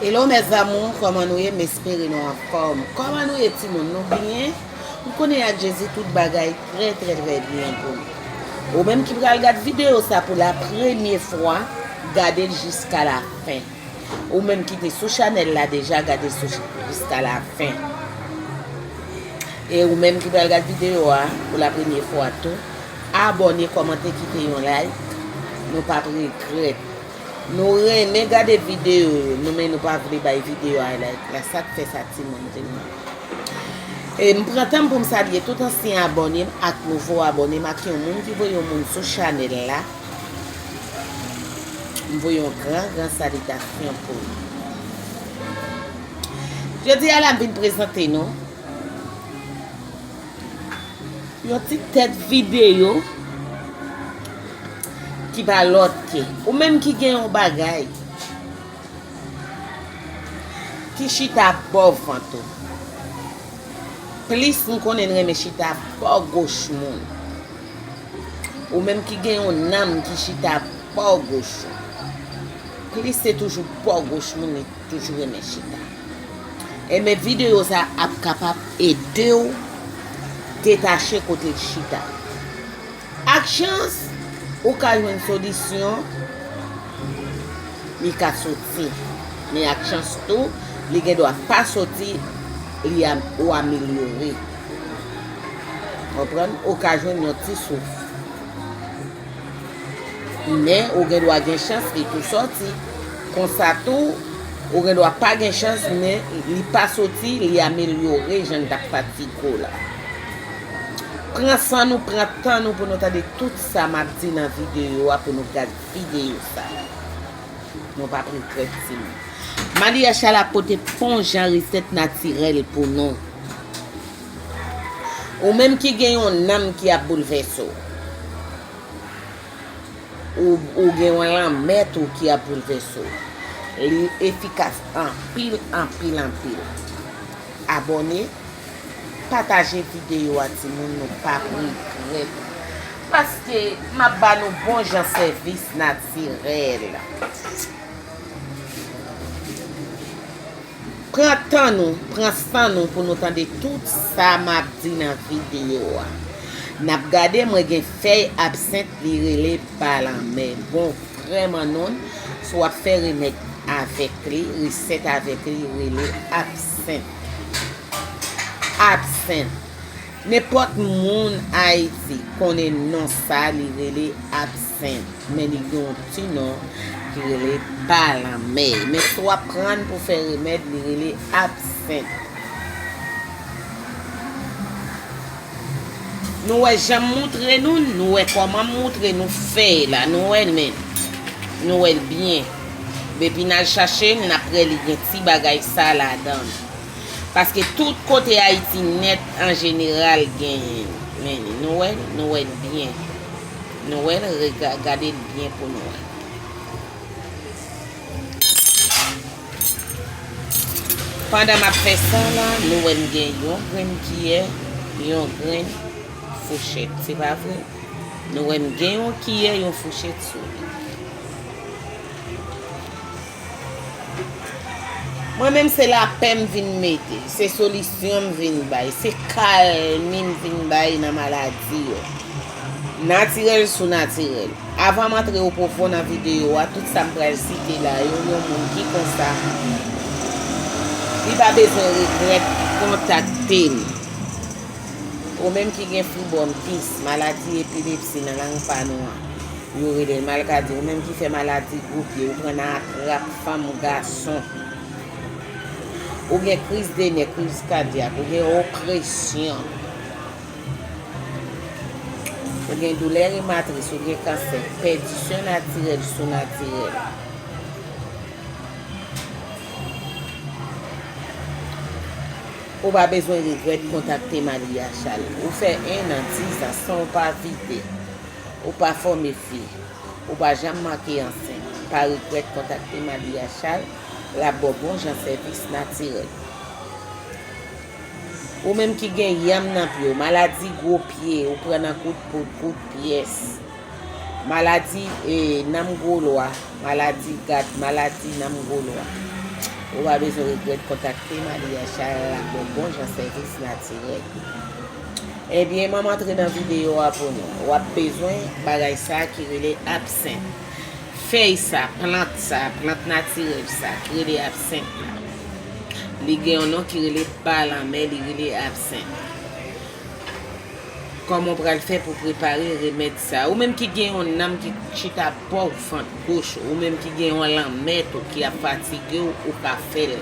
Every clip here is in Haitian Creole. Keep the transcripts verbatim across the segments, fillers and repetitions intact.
Hello mes amours, kòman nou ye? M espere nou anfòm. Kòman nou ye timoun? Nou byen? M konnen ak Jezi tout bagay trè trè trè byen pou nou. Ou menm ki pral gad videyo sa pou la premye fwa, gade l jiska la fen. Ou menm ki te sou chanèl la deja, gade l sou, jiska la fen. E ou menm ki pral gad videyo a pou la premye fwa tou, abòne, kòmante, kite yon like. Nou p ap regrèt. Nou renmen gade videyo yo, nou, men nou pa vle bay videyo a like la. Sa k fè sa, timoun, timoun. E m pran tan m pou m salye tout ansyen abòne m ak nouvo abòne m ak yon moun ki voye yon moun sou chanèl la. M voye yon gran, gran salitasyon pou li. Jodi a la, m vin prezante nou yon ti tèt videyo ki pa lòt ke ou menm ki gen yon bagay ki chita bò vant ou. Plis m konnen n renmen chita bò goch moun. Ou menm ki gen yon nanm ki chita bò goch ou. Plis se toujou bò goch moun li toujou renmen chita. Enben videyo sa ap kapab ede w detache kote l chita. Ak chans, ou ka jwenn solisyon, li ka soti. Men ak chans tou, li gen dwa pa soti, li a, ou amelyore. Konprann? Ou ka jwenn yon ti souf. Men, ou gen dwa gen chans, li tou soti. Konsa tou, ou gen dwa pa gen chans, men li pa soti, li amelyore jan l t ap fatige w la. Pran san nou, pran tan nou pou nou tande tout sa m ap di nan videyo a, pou nou gad videyo sa. Nou p ap regrèt, timoun. Maryaj sa la pote bon jan resèt natirèl pou nou. Ou menm ki gen yon nanm ki ap boulvèse w. Ou, ou gen yon lanmèt ou ki ap boulvèse w. Li efikas anpil, anpil, anpil. Abòne, pataje videyo a, timoun, nou p ap regrèt. Paske m ap ba nou bon jan sèvis natirèl. Pran tan nou, pran san nou pou nou tande tout sa m ap di nan videyo a. N ap gade, mwen gen fèy absent, li rele balanmè. Bon, vrèman non, si w ap fè remèd avèk li, resèt avèk li, rele absent. Absent. Nenpòt moun Ayiti konnen non sa, li rele absent. Men li gen yon ti non ki rele balanmè. Men si w ap pran l pou fè remèd, li rele absent. Nou wè jan m moutre nou, nou wè kòman m moutre nou fè la, nou wè l, men nou wè l byen. Depi n al chache l, n ap wè li gen ti bagay sa ladan l. Paske tout kote Ayiti nèt an jeneral genyen l. Men li, nou wè l, nou wè l byen. Nou wè l, rega-, gade l byen pou nou wè. Pandan m ap fè sa la, nou wè m gen yon grenn kiyè, yon grenn fouchèt. Se pa vre? Nou wè m gen yon kiyè, yon fouchèt sou li. Mwen menm se lapè m vin mete, se solisyon m vin bay, se kalmi m vin bay nan maladi yo. Natirèl sou natirèl. Avan m antre opwofon nan videyo a, tout sa m pral site la yo, yon moun ki konsa, li pa bezwen regrèt kontakte m. Ou menm ki gen fibwòm pis, maladi epilepsi nan lang pa nou an, yo rele l malkadi, ou menm ki fè maladi gwo pye, ou pran nan atrap fanm, gason. Ou gen kriz de nè, kriz kadyak, ou gen opresyon. Ou gen doulè rematris, ou gen kansè, pèdisyon natirèl sou natirèl. Ou pa bezwen regrèt kontakte Malia Charles. Ou fè en an, diz an san w pa vide. Ou pa fòme fi. Ou pa janm manke ansent. Pa regrèt kontakte Malia Charles, l ap ba w bon jan sèvis natirèl. Ou menm ki gen yanm nan pye w, maladi gwo pye, ou pran nan kout poud, kout pyès, maladi, e, nanm gwo lwa, maladi gad, maladi nanm gwo lwa. Ou pa bezwen regrèt kontakte Malia Charles la pou bon jan sèvis natirèl. Ebyen, m ap antre nan videyo a pou nou. W ap bezwen bagay sa ki rele absent. Fèy sa, plant sa, plant natirèl sa ki rele absent la. Li gen yon non ki rele pa lanmè, li rele absent. Kòman w pral fè pou prepare remèd sa? Ou menm ki gen yon nanm ki chita bò vant goch ou, ou menm ki gen yon lanmèt ou ki ap fatige w, ou ka fè l.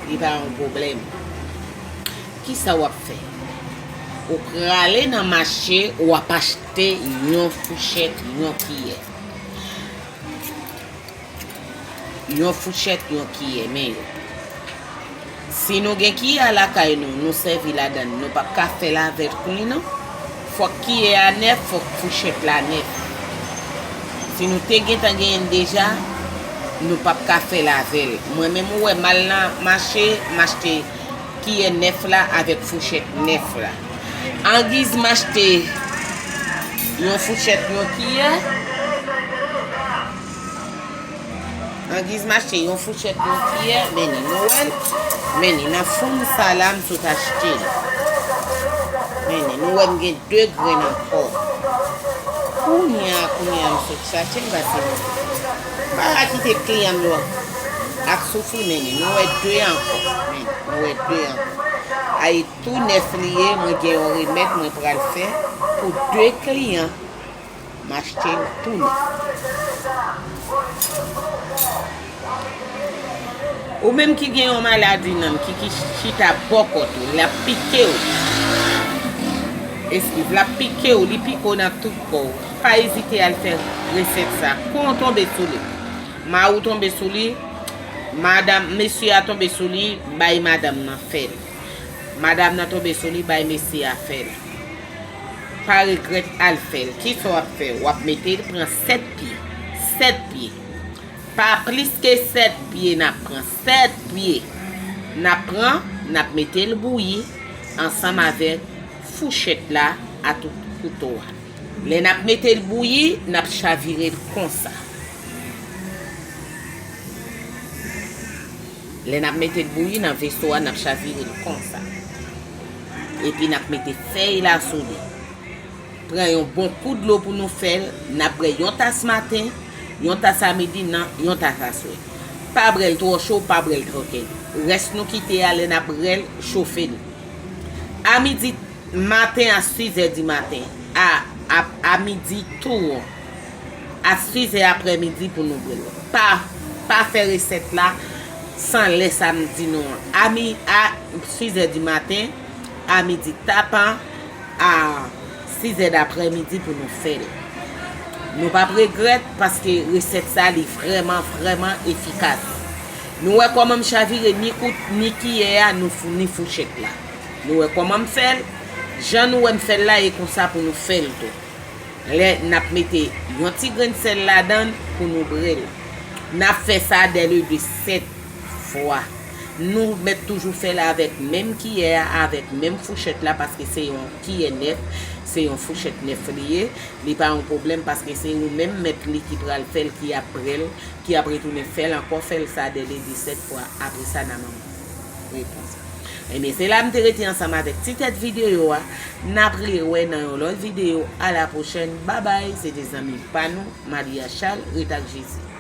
Li pa yon pwoblèm. Kisa w ap fè? Ou prale nan mache, w ap achte yon fouchèt, yon kiyè. Yon fouchèt, yon kiyè, men yo. Si nou gen kiyè lakay nou, nou sèvi ladan l, nou p ap ka fè l avèk li non. Fòk kiyè a nèf, fòk fouchèt la nèf. Si nou te gentan genyen l deja, nou p ap ka fè l avè l. Mwen menm, ou wè, m al nan mache, m achte kiyè nèf la avèk fouchèt nèf la. Angiz m achte yon fouchèt, yon kiyè. Angiz m achte yon fouchèt, yon kiyè, men ni nou wè l. Men ni nan fòm sa la m sot achte l. Men ni nou wè m gen de grenn ankò. Kounye a, kounye a m sot chache l pase m pa ka kite kliyan m yo ak soufri, men ni nou wè de ankò. Men ni nou wè de ankò. Ay, tou nèf li ye, mwen gen yon remèd mwen pral fè pou de kliyan. M achte l tou nèf. Ou menm ki gen yon maladi nanm ki, ki chita bò kòt ou, l ap pike w. Eskiz, l ap pike w, li pike w nan tout kò w. Pa ezite al fè resèt sa. Kon w tonbe sou li, mari w tonbe sou li, madanm, mesye a tonbe sou li, bay madanm nan fè l. Madanm nan tonbe sou li, bay mesye a fè l. Pa regrèt al fè l. Kisa w ap fè? W ap mete l pran sèt pye. Sèt pye. Pa plis ke sèt pye n ap pran. Sèt pye. N ap pran, n ap mete l bouyi ansanm avèk fouchèt la ak kouto a. Lè n ap mete l bouyi, n ap chavire l konsa. Lè n ap mete l bouyi nan veso a, n ap chavire l konsa. Epi n ap mete fèy la sou li. Pran yon bon kou dlo pou nou fè l. N ap bwè yon tas maten, yon tas a midi, nan yon tas aswè. Pa bwè l twò cho, pa bwè l twò kèd. Rès nou kite a, lè n ap bwè l, chofe l. A midi maten, a sizè di maten, a, a, a midi tou, a sizè aprèmidi pou nou bwè l. Pa, pa fè resèt la san lè sa m di nou an. A mi, a sizè di maten, a midi tapan, a sizè daprèmidi pou nou fè l. Nou p ap regrèt paske resèt sa li vrèman, vrèman efikas. Nou wè kòman m chavire ni kout, ni kiyè a, nou fou-, ni fouchèt la. Nou wè kòman m fè l. Jan nou wè m fè l la, e konsa pou nou fè l tou. Lè n ap mete yon ti grenn sèl ladan l pou nou bwè l. N ap fè sa dè le de sèt fwa. Nou mèt toujou fè l avèk menm kiyè a, avèk menm fouchèt la, paske se yon kiyè nèf, se yon fouchèt nèf li ye. Li pa yon pwoblèm, paske se ou menm mèt li ki pral fè l, ki ap bwè l, ki ap retounen fè l ankò, fè l sa dè le de sèt fwa. Apre sa, n a manman repons. Ebyen, se la m te rete ansanm avèk ti tèt videyo a. N ap rewè nan yon lòt videyo. A la pwochèn. Babay. Se te zanmi pa nou, Malia Charles. Ret ak Jezi.